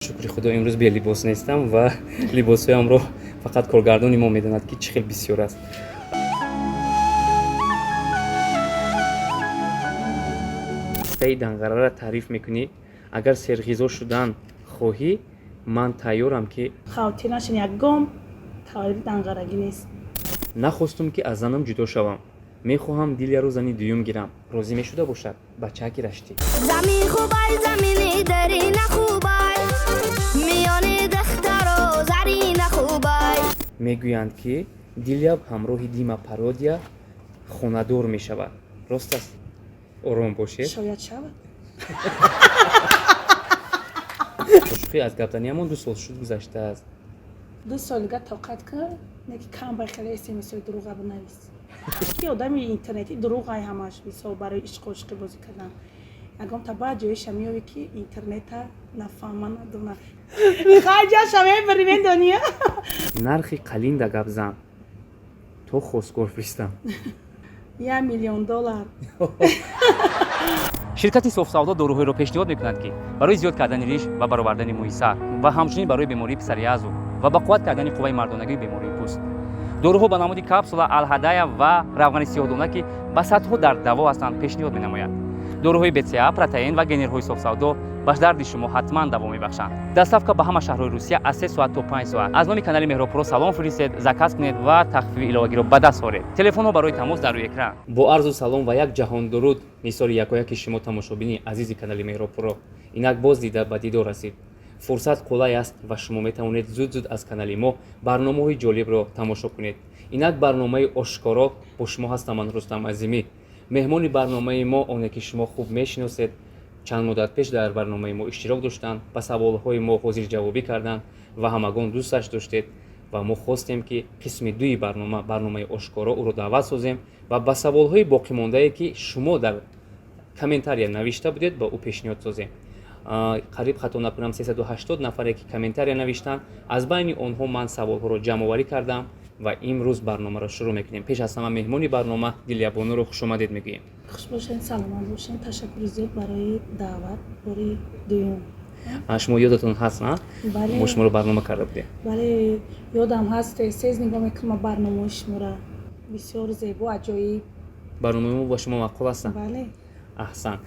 Шукри Худо, имрӯз белибос нестам ва либосҳоямро фақат коргардони мо медонад, ки чӣ хел бисёр аст. Пистаи Данғарара таъриф мекунӣ, агар серғизо шудан хоҳӣ, ман тайёрам, ки Хавотир нашин, ягон таваллуди данғарагӣ нест. Нахостум, ки аз занам ҷудо шавам, мехоҳам Дилияро зани дуюм гирам, розӣ мешуда бошад, бачааки раштӣ. Замин хубай, замини дарина хубай, миёни духтаро зарина хубай. Мегӯянд, ки Дилия ҳамроҳи Дима Пародия хонадор мешавад, рост аст? Ором бошед. Шояд шавад. Шӯхӣ, аз гапзаниамон 2 сол шуд, гузаштааст. 2 сол дига тоқат кун, не ки кам ба хеле смсои дурӯға бинавис, ки одами интернетӣ дурӯғай ҳамаш. Мисол, барои ишқу ишқӣ бозӣ кардан ягон та баъд ҷоиша меёвӣ, ки интернета нафаҳма, надона, хайҷаша мебари, медония. Нархи қалинда гапзан, то хостгор фиристам. 1 миллион доллар. Ширкати Софсавдо доруҳоеро пешниҳод мекунад, ки барои зиёд кардани риш ва баровардани мӯи сар ва ҳамчунин барои бемории псориазу ва ба қувват кардани қувваи мардонагии бемории пӯст. Доруҳо ба намуди капсула, алҳадая ва равғани сиёҳдона, ки ба садҳо дард даво ҳастанд, пешниҳод менамояд. Доруҳои БЦА, протеин ва генерҳои Софсавдо ба дарди шумо ҳатман даво мебахшанд. Доставка ба ҳама шаҳрҳои Русия аз 3 соат то 5 соат. Аз номи канали Меҳробпуро салом фиристед, заказ кунед ва тахфифи иловагиро ба даст оред. Телефонҳо барои тамос дар рӯи экран. Бо арзу салом ва як ҷаҳон дуруд нисори якояки шумо, тамошобини азизи канали Меҳробпуро. Инак боз дида ба дидор расид. Фурсат қулай аст ва шумо метавонед зуд зуд аз канали мо барномаҳои ҷолибро тамошо кунед. Инак барномаи Ошкоро, бо шумо ҳастам ман, Рустам Азимӣ. Меҳмони барномаи мо оне, ки шумо хуб мешиносед, чанд муддат пеш дар барномаи мо иштирок доштанд, ба саволҳои мо ҳозирҷавобӣ карданд ва ҳамагон дӯсташ доштед. Ва мо хостем, ки қисми дуи барнома, барномаи Ошкоро, ӯро даъват созем ва ба саволҳои боқимондае, ки шумо дар комментария навишта будед, ба ӯ пешниҳод созем. Қариб, хато накунам, 380 нафаре, ки комментария навиштанд, аз байни онҳо ман саволҳоро ҷамъоварӣ кардам ва имрӯз барномаро шурӯъ мекунем. Пеш аз ҳама меҳмони барнома Дилиябонуро хушомадед мегӯем. Хуш бошед, саломат бошед. Ташаккури зиёд барои даъват бори дуюм. Шумо ёдатон ҳаст, на? Бале. Мо шуморо барнома карда будем. Бале, ёдам ҳаст. Тез нигоҳ мекунам барномаҳои шуморо, бисёр зебо, аҷоиб. Барномаи мо ба шумо маъқул ҳастанд? Бале. Аҳсан.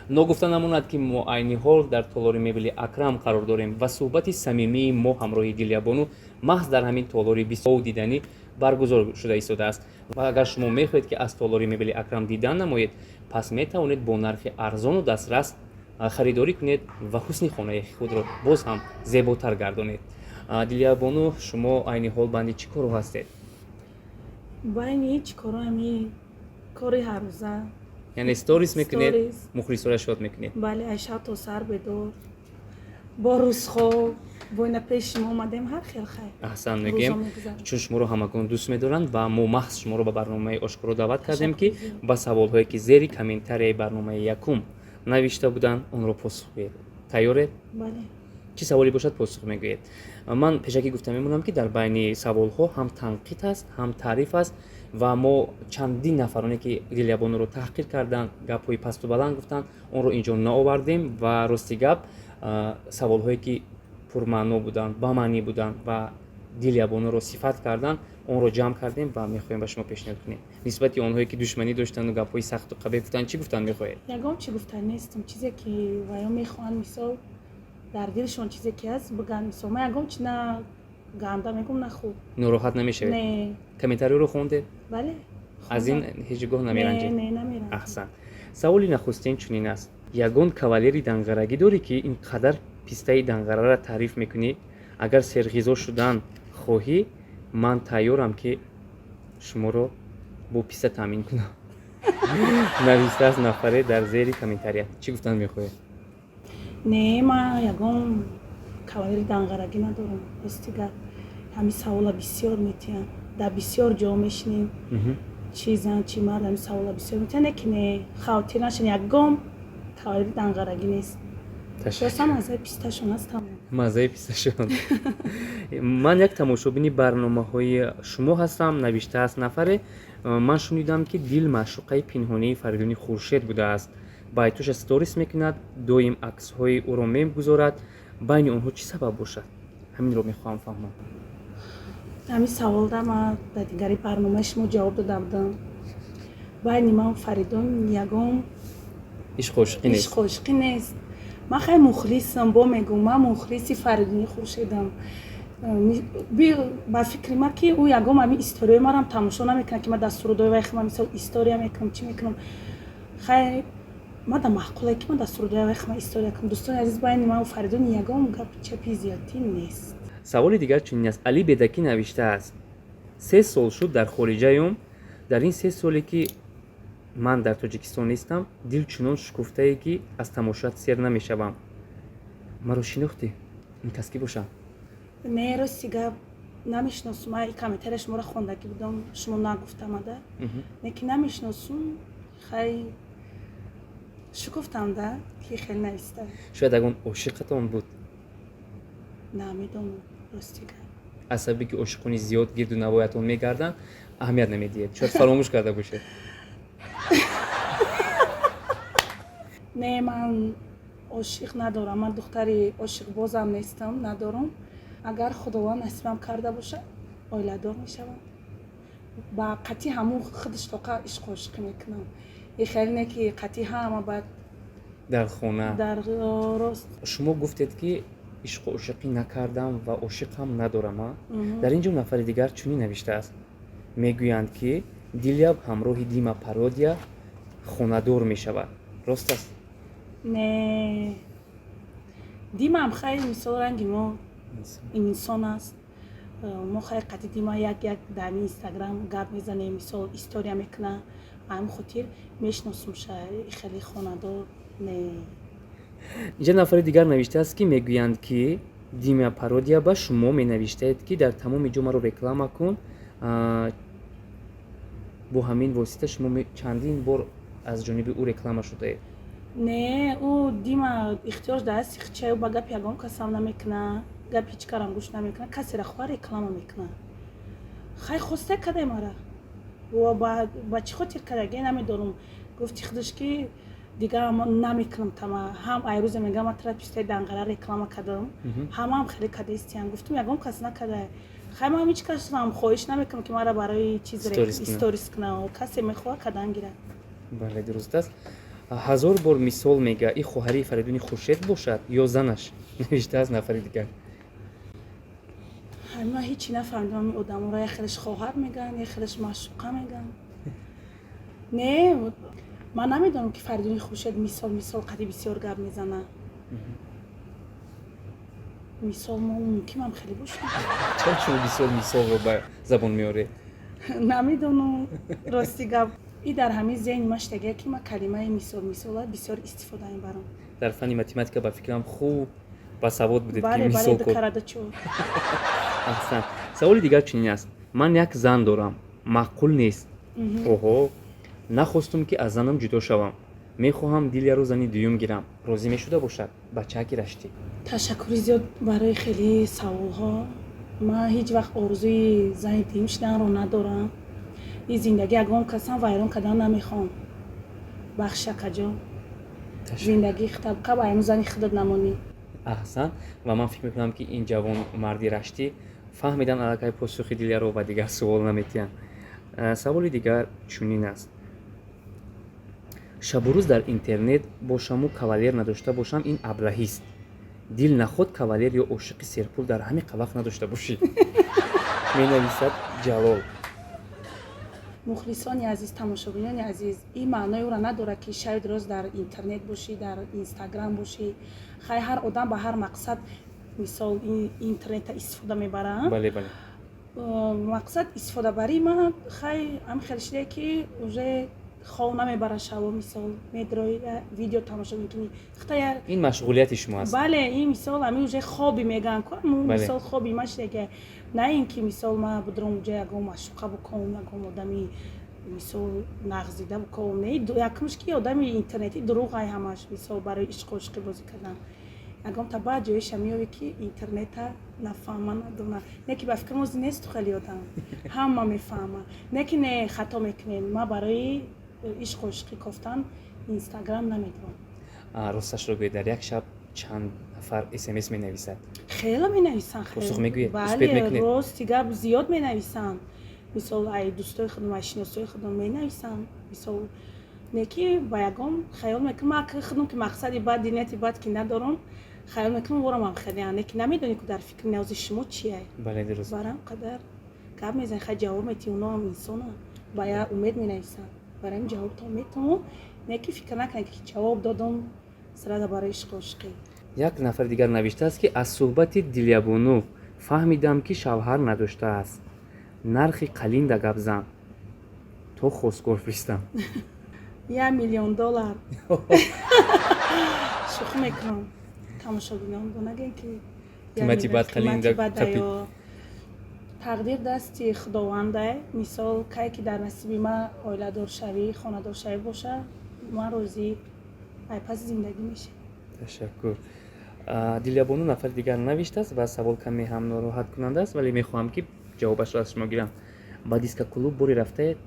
Ногуфта намонад, ки мо айни ҳол дар толори мебели Акрам қарор дорем ва суҳбати самимии мо ҳамроҳи Дилиябону маҳз дар ҳамин толори бисёр диданӣ баргузор шуда истодааст. Ва агар шумо мехоҳед, ки аз толори мебели Акрам дидан намоед, пас метавонед бо нархи арзону дастрас харидорӣ кунед ва ҳусни хонаи худро боз ҳам зеботар гардонед. Дилиябону, шумо айни ҳол банди чӣ коро ҳастед? Байни ҳеҷ коро, ҳами кори ҳаррӯза. Яъне сторис мекунед? Сторис. Мухлисора шод мекунед? Бале, ай шаб то сар бедор, бо рӯзхоб, бо ина пеши шумо омадем, ҳар хел, хайр. Аҳсан мегӯем. Рӯзо мегузарад. Чун шуморо ҳамагон дӯст медоранд ва мо маҳз шуморо ба барномаи Ошкоро даъват кардем, ки ба саволҳое, ки зери комментарияи барномаи якум навишта буданд, онро посух гӯед. Тайёред? Бале. Чӣ саволе бошад, посух мегӯед. Ман пешакӣ гуфта мемонам, ки дар байни саволҳо ҳам танқид аст, ҳам таъриф аст ва мо чандин нафароне, ки Дилиябонуро таҳқир карданд, гапҳои пасту баланд гуфтанд, онро инҷо наовардем. Ва рости гап, саволҳое, ки пурмаъно буданд, ба маънӣ буданд ва Дилиябонуро сифат карданд, онро ҷамъ кардем ва мехоҳем ба шумо пешниҳод кунем. Нисбати онҳое, ки душманӣ доштанду гапҳои сахту қабеҳ гуфтанд, чӣ гуфтан мехоҳед? Ягон чӣ гуфта нестам. Чизе, ки ваё мехоҳанд, мисол, дар дилшон чизе ки ҳаст, бигӯянд. Мисол, ман ягон чи на ганда мегӯм, на хуб. Нороҳат намешавед? Не. Комментариёро хондед? Бале. Аз ин ҳеҷ гоҳ намеранҷед? Не, намеранҷем. Аҳсан. Саволи нахустин чунин аст: ягон кавалери данғарагӣ дорӣ, ки ин қадар пистаи Данғарара таъриф мекунӣ? Агар серғизо шудан хоҳӣ, ман тайёрам, ки шуморо бо писта таъмин кунам, навиштааст нафаре дар зери комментария. Чӣ гуфтан мехоҳед? Не, ман ягон кавалери данғарагӣ надорам. Рости гап, ҳамин савола бисёр метиҳанд, дар бисёр ҷо мешинем, чӣ зан, чӣ мард, ҳамин савола бисёр метиҳанд. Не ки не, хавотир нашин, ягон кавалери данғарагӣ нест. Роста, маззаи писташон аст, тамом. Маззаи писташон. Ман як тамошобини барномаҳои шумо ҳастам, навиштааст нафаре. Ман шунидам, ки Дил маъшуқаи пинҳонии Фаридуни Хуршед будааст, байтуша сторис мекунад, доим аксҳои ӯро мегузорад. Байни онҳо чӣ сабаб бошад, ҳаминро мехоҳам фаҳмам. Ҳамин саволда ман дар дигари барномаи шумо ҷавоб дода будам. Байни ман Фаридун ягон ишқу ошиқӣ нест. Ишқу ошиқӣ нест. Ман хеле мухлисам, бо мегӯм, ман мухлиси Фаридуни Хуршедам. Ба фикри ман, ки ӯ ягон ҳамин историяи марам тамошо намекунад, ки ман дар сурудои вай худам, мисол, история мекунам, чӣ мекунам. Хай, ман да маъқуле, ки ман дар сурудои вай худам история кунам. Дӯстони азиз, байни ман Фаридун ягон гапи чапи зиёдтӣ нест. Саволи дигар чунин аст. Али Бедакӣ навиштааст: 3 сол шуд дар хориҷаём. Дар ин 3 соле, ки ман дар Тоҷикистон нестам, дил чунон шукуфтае, ки аз тамошоят сер намешавам. Маро шинохтӣ? Ин кас кӣ бошад? Не, рости гап, намешиносум. Ман комментария шуморо хондагӣ будам, шумо нагуфтамада, не ки намешиносум. Хай, шукуфтам да, ки хеле нависта. Шояд ягон ошиқатон буд? Намедонам, рости гап. Аз сабаби ки ошиқони зиёд гирду навоятон мегарданд, аҳамият намедиҳед, шояд фаромӯш карда бошед. Не, ман ошиқ надорам, ман духтари ошиқбозам нестам, надорам. Агар Худованд насибам карда бошад, оиладор мешавам. Ба қатъи ҳамун худаш тоқа ишқу ошиқӣ мекунам. И хеле не, ки қатъи ҳама баъд дар хона. Дар рост. Шумо гуфтед, ки ишқу ошиқӣ накардам ва ошиқам надорам, а дар ин ҷо нафари дигар чунин навиштааст: мегӯянд, ки Диляб ҳамроҳи Дима Пародия хонадор мешавад. Рост аст? Не, Димам хай, мисол, ранги мо инсон аст. Мо хай қатъи Дима як як дар Инстаграм гап мезанем, мисол, история мекуна, ҳамин хотир мешиносумша. Хеле хонадор не. Инҷа нафари дигар навиштааст, ки мегӯянд, ки Дима Пародия ба шумо менавиштаед, ки дар тамоми ҷо маро реклама кун. Бо ҳамин восита шумо чандин бор аз ҷониби ӯ реклама шудаед. Не, ӯ Дима ихтиёр дар дасти хича, ӯ ба гапи ягон касам намекуна, гапи ҳеҷ карам гӯш намекуна. Касера хоҳа, реклама мекуна. Хай, хоста кадай мара, ба чӣ хотир кадаге, намедонам. Гуфти худаш, ки дигар намекунам тама. Ҳам айрӯзе мегам, ман тара пистаи Данғара реклама кардам, ҳамаам хеле кадестиян. Гуфтум, ягон кас накарда. Хай, ман ҳеҷ касам хоҳиш намекунам, ки мара барои чиз сторис куна. Касе мехоҳа, кадан гирад. Бале, дуруст аст. Ҳазор бор мисол мега, и хоҳарии Фаридуни Хуршед бошад ё занаш, навиштааст нафари дигар. Ман ҳечи нафаҳмидам. Ин одаморо як хелеш хоҳар мегӯянд, як хелеш маъшуқа мегӯянд. Не, ман намедонам, ки Фаридуни Хуршед мисол қади бисёр гап мезанад. Мисол мо мумкинам хеле бошем. Чаро шумо бисёр мисолро ба забон меоред? Намедонам, рости гап, и дар ҳамин зеҳни ма штагия, ки ман калимаи мисол мисола бисёр истифода мебарам. Дар фанни математика, ба фикрам, хуб басавод будед, ки мисол. Аҳсан. Саволи дигар чунин аст: ман як зан дорам, маъқул нест. Оҳо, нахостум, ки аз занам ҷудо шавам. Мехоҳам Дилияро зани дуюм гирам. Розӣ мешуда бошад, бачааки раштӣ. Ташаккури зиёд барои хеле саволҳо. Ман ҳеҷ вақт орзуи зани дуюм шуданро надорам. Ин зиндагӣ ягон касам вайрон кардан намехоҳам. Бахш, акаҷон, зиндагии худат айму зани худат намонӣ. Аҳсан. Ва ман фикр мекунам, ки ин ҷавон марди раштӣ фаҳмидан аллакай посухи Дилияро ва дигар суол наметиҳанд. Саволи дигар чунин аст: шабу рӯз дар интернет бошаму кавалер надошта бошам, ин аблаҳист. Дил наход кавалер ё ошиқи серпул дар ҳамин вақт надошта бошӣ, менависад Ҷалол. Мухлисони азиз, тамошобинони азиз, ин маънои ӯро надорад, ки шаби рӯз дар интернет бошӣ, дар Инстаграм бошӣ. Хай, ҳар одам ба ҳар мақсад, мисол, интернета истифода мебарад. бале бале Мақсад истифодабарии ман хай ҳам хеле шидае, ки уже хов намебара шаво, мисол, медрои, видео тамошо мекунӣ. Ин машғулияти шумо аст. Бале, ин, мисол, ҳамин уже хоби мегӯянд ку, мисол, хоби ма шидаге, на ин ки, мисол, ма будром уҷа ягон маъшуқа буком, ягон одами, мисол, нағзида буком. Не, якумш ки одами интернетӣ дурӯғ ай ҳамаш. Мисол, барои ишқу ошиқӣ бозӣ кардан ягон та баъд ҷоиша меёвӣ, ки интернета нафаҳма, надона. Не ки ба фикр мози несту, хеле одам ҳама мефаҳма. Не ки не, хато мекунем. Ма барои ишқу ошиқӣ кофтан Инстаграм намедонам. Росташро гӯед, дар як шаб чанд Нафар смс менависад. Хеле менависанд. Посух мегӯед? Успеть Бале. мекунед? Рости гап, зиёд менависанд. Мисол, ай дӯстои худам, ай шиносои худам менависанд. Мисол, не ки ба ягон хаёл мекунам, ман худам ки мақсади бад, нияти бад ки надорам, хаёл мекунам ворам хеле, не ки намедонӣ ку дар фикри навзи шумо чие. Бале, дуруст. Барам қадар гап мезанӣ, хай ҷавоб метиҳӣ, уноам инсонанд, ба я умед менависанд, барои ин ҷавобтон метавон, не ки фикр накунед ки ҷавоб додам, сразу барои ишқу ошиқӣ. Як нафари дигар навиштааст, ки аз суҳбати Дилябону фаҳмидам, ки шавҳар надоштааст. Нархи қалинда гап зан, то хостгор фиристам. 1 миллион доллар. Шӯхӣ мекунам, тамошобинон нагӯем ки як Қимати миллион бад қалинда қимати бад. тапид. Ё тақдир дасти худованда. Мисол, кай ки дар насиби ман оиладоршавӣ, хонадоршавӣ боша, ман розӣ, ай паси зиндагӣ мешавам. Ташаккур. Дилябону, нафари дигар навиштааст ва савол каме ҳам нороҳаткунанда аст, вале мехоҳам, ки ҷавобашро аз шумо гирам: ба дискоклуб боре рафтаед?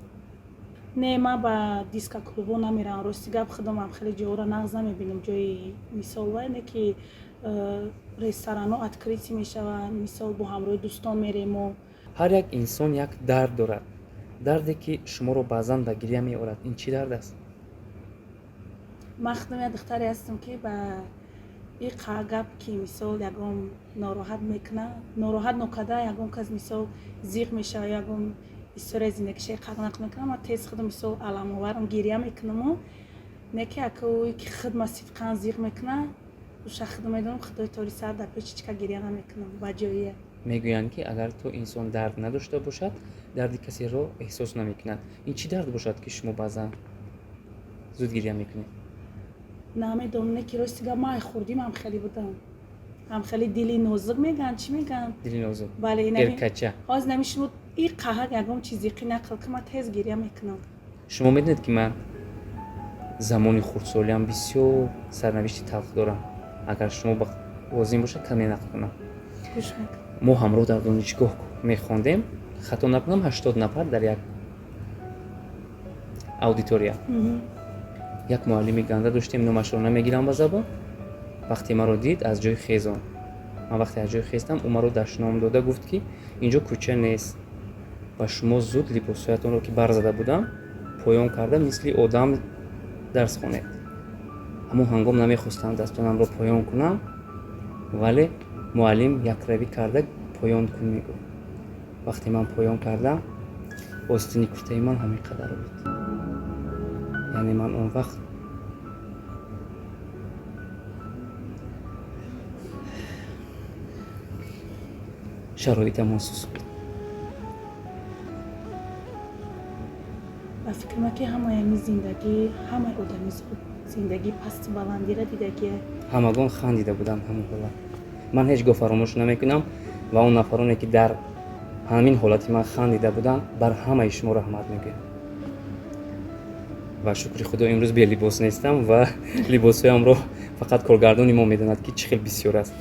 Не, ман ба дискоклубҳо намеравам. Рости гап, худамам хеле ҷоҳоро нағз намебинам. Ҷои мисол вай не ки ресторанҳо открытый мешаванд, мисол, бо ҳамроҳи дӯстон мерем мо. Ҳар як инсон як дард дорад, дарде ки шуморо баъзан ба гиря меорад. Ин чӣ дард аст? Ман худам як духтаре ҳастам, ки ба иқа гап ки мисол ягон нороҳат мекуна, нороҳат нокарда, ягон кас мисол зиқ мешава, ягон историяи зиндагиша иқақ нақл мекунам, ман тез худам мисол аламоварам, гиря мекунаму. Не ки акӯи ки худ ма сидқан зиқ мекуна, уша худам медонам, худои тори сар дар пеши ҳеч ка гиря намекунам ба ҷоия. Мегӯянд, ки агар то инсон дард надошта бошад, дарди касеро эҳсос намекунад. Ин чӣ дард бошад, ки шумо баъзан зуд гиря мекунед? Намедонам, не ки рости гап, ман хурдим ҳам хеле будам, ҳам хеле дили нозук мегӯянд, чӣ мегӯянд. Дили нозук. Бале. Эркача. Ҳозир нами шумо и қаҳр ягон чиз зиқӣ нақл ки, ман тез гиря мекунам. Шумо медонед, ки ман замони хурдсолиам бисёр сарнавишти талх дорам. Агар шумо лозим бошад, каме нақл кунам. Гӯш мекунам. Мо ҳамроҳ дар донишгоҳ мехондем, хато накунам, 80 нафар дар як аудитория. Як муаллими ганда доштем, номашро намегирам ба забон. Вақте маро дид, аз ҷой хезон. Ман вақте аз ҷой хестам, ӯ маро дашном дода гуфт, ки инҷо кӯча нест ва шумо зуд либосҳоятонро, ки барзада будам, поён карда, мисли одам дарс хонед. Ҳамон ҳангом намехостам дастонамро поён кунам, вале муаллим якравӣ карда поён кун мегуфт. Вақте ман поён кардам, остини куртаи ман ҳамин қадар буд. Яъне ман он вақт шароитамон суст буд. Ба фикри ман, ки ҳамаи ами зиндагӣ, ҳамаи одами зиндагӣ пасту баландира дидагия. Ҳамагон хандида буданд ҳамон ҳолат. Ман ҳеҷ гоҳ фаромӯш намекунам ва он нафароне, ки дар ҳамин ҳолати ман хандида буданд, бар ҳамаи шумо раҳмат мегӯям. Ва шукри худо, имрӯз белибос нестам ва либосҳоямро фақат коргардони мо медонад, ки чӣ хел бисёр аст.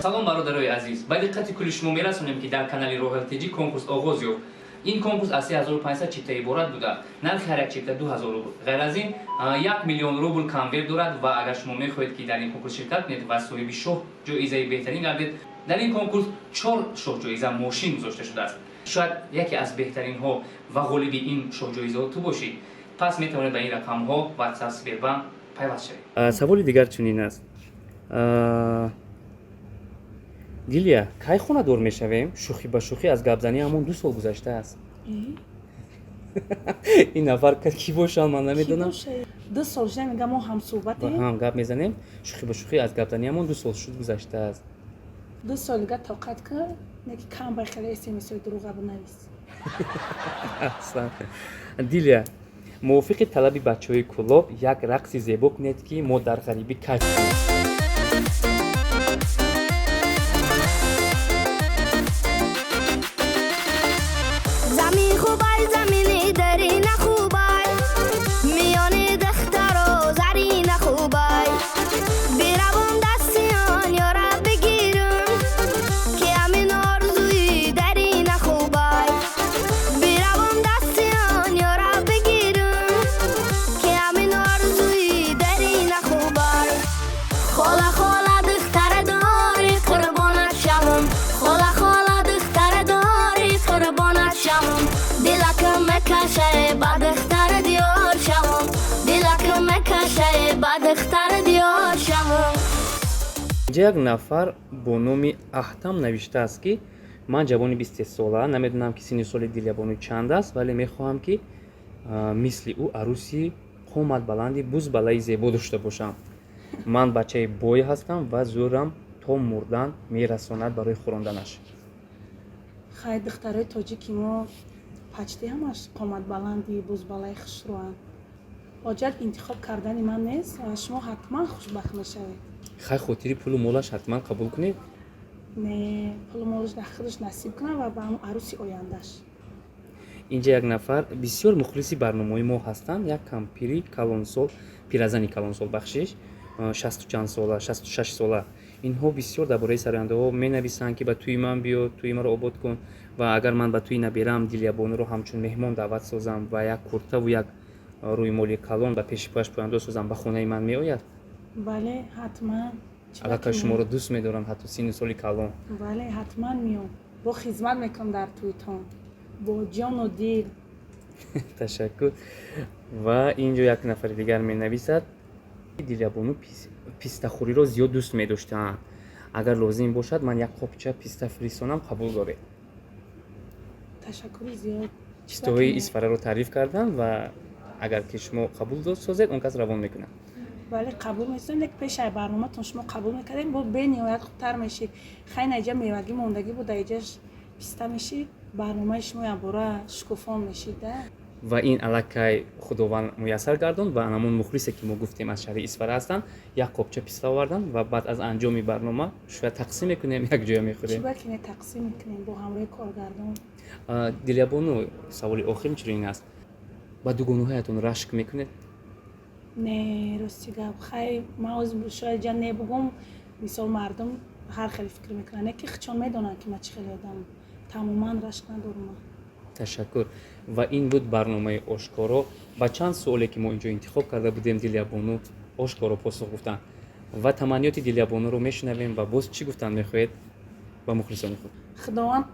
Салом, бародарои азиз! Ба диққати кулли шумо мерасонем, ки дар канали Роҳил Тҷ конкурс оғоз ёфт. Ин конкурс аз 3500 чипта иборат буда, нархи ҳар як чипта 2000 рубл. Ғайр аз ин, 1 миллион рубл конверт дорад. Ва агар шумо мехоҳед, ки дар ин конкурс ширкат кунед ва соҳиби шоҳ ҷоизаи беҳтарин гардед, дар ин конкурс чор шоҳҷоиза мошин гузошта шудааст. Шояд яке аз беҳтаринҳо ва ғолиби ин шоҳҷоизаҳо ту бошӣ. Пас метавонед ба ин рақамҳо WhatsApp, Сбербанк пайваст шавед. Саволи дигар чунин аст: Дилия, кай хонадор мешавем? Шӯхӣ ба шӯхӣ аз гапзанӣ ҳамон 2 сол гузаштааст. Ин нафар кӣ бошанд, ман намедонам. 2 сол шуда, мегам, мо ҳамсӯҳбатем. Ҳам гап мезанем. Шӯхӣ ба шӯхӣ аз гапзанӣ ҳамон 2 сол шуд гузаштааст. 2 сол дига тоқат кар, не ки кам ба хеле смсои дурӯға бинавис. Аҳсан. Дилия, мувофиқи талаби бачаҳои Кӯлоб, як рақси зебо кунед, ки мо дар ғарибӣ кайф кунем. Замин хубай, замини дарина хубай, миёни духтаро зарина хубай. Биравам дастиён ёра бигирам, ки ҳамин орзуи дарина. Шавам, дилакам мекашае ба духтари диёр шавам, дилакам мекашае ба духтари диёр шавам. Инҷа як нафар бо номи Аҳтам навиштааст, ки ман ҷавони 23 сола, намедонам, ки синни соли Дилябону чанд аст, вале мехоҳам, ки мисли ӯ аруси қоматбаланди бузбалаи зебо дошта бошам. Ман бачаи бой ҳастам ва зӯрам то мурдан мерасонад барои хӯронданаш. Хай, духтарои тоҷики мо почти ҳамаш қоматбаланди бузбалаи хушрӯанд. Ҳоҷат интихоб кардани ман нест ва шумо ҳатман хушбахт мешавед. Хай, хотири пулу молаш ҳатман қабул кунед. Не, пулу молаш дар худаш насиб кунам ва ба ҳамон аруси ояндаш. Инҷа як нафар бисёр мухлиси барномаҳои мо ҳастанд, як кампири калонсол, пиразани калонсол, бахшиш, шасту чанд сола, 66 сола. Инҳо бисёр дар бораи сарояндаҳо менависанд, ки ба тӯи ман биё, тӯи маро обод кун ва агар ман ба тӯи наберам Дилябонуро ҳамчун меҳмон даъват созам ва як куртаву як рӯймоли калон ба пеши пояш пойандоз созам, ба хонаи ман меояд? Бале, ҳатман. Чӣ Аллакай бакунем? шуморо дӯст медоранд, ҳатто синну соли калон. Бале, ҳатман меом, бо хизмат мекунам дар тӯйтон бо ҷону дил. Ташаккур. Ва ин ҷо як нафари дигар менависад: Дилябону пистахӯриро зиёд дӯст медоштаанд, агар лозим бошад, ман як қопча писта фиристонам, қабул доред? Ташаккури зиёд. Чӣ Пистаҳои бакунем? Исфараро таъриф кардам ва агар ки шумо қабул созед, он кас равон мекунад. Бале, қабул месозем, лек пешаи барноматон шумо қабул мекардем, бо бениҳоят хубтар мешид. Хай, наиҷа мевагӣ мондагӣ буда, иҷаш писта мешид, барномаи шумо якбора шукуфон мешид да. Ва ин аллакай Худованд муяссар гардонд ва ҳамон мухлисе, ки мо гуфтем, аз шаҳри Исфара ҳастанд, як қопча писта оварданд ва баъд аз анҷоми барнома шояд тақсим мекунем, якҷоя Чӣ мехӯрем. Ба ки не, тақсим мекунем бо ҳамроҳи коргардон. Дилябону, саволи охирин чунин аст: ба дугонаҳоятон рашк мекунед? Не, рости гап, хай, ман ҳозир шояд ҷа не бугум, мисол, мардум ҳар хеле фикр мекунанд, не ки хичон медонанд, ки ман чӣ хеле одамам. Тамоман рашк надорум ман. Ташаккур. Ва ин буд барномаи «Ошкоро». Ба чанд суоле, ки мо инҷо интихоб карда будем, Дилябону ошкоро посух гуфтанд ва таманниёти Дилябонуро мешунавем. Ва боз чӣ гуфтан мехоҳед ба мухлисони худ? Худованд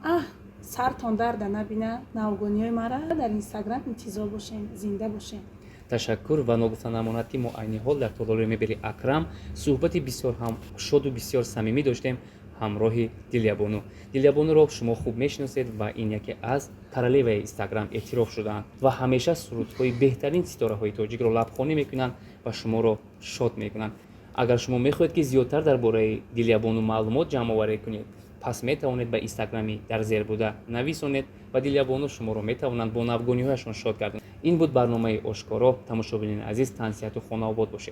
сартон дарда набина. Навгониҳои мара дар Инстаграм интизор бошем. Зинда бошем. Ташаккур. Ва ногуфта намонад, ки мо айни ҳол дар толори мебели «Акрам» суҳбати бисёр ҳам шоду бисёр самимӣ доштем ҳамроҳи Дилябону. Дилябонуро шумо хуб мешиносед ва ин яке аз королеваи Инстаграм эътироф шудаанд ва ҳамеша сурудҳои беҳтарин ситораҳои тоҷикро лабхонӣ мекунанд ва шуморо шод мекунанд. Агар шумо мехоҳед, ки зиёдтар дар бораи Дилябону маълумот ҷамъоварӣ кунед, пас метавонед ба Инстаграми дар зер буда нависонед ва Дилябону шуморо метавонанд бо навгониҳояшон шод гардонанд. Ин буд барномаи «Ошкоро». Тамошобинони азиз, тансиҳату хонаобод бошед.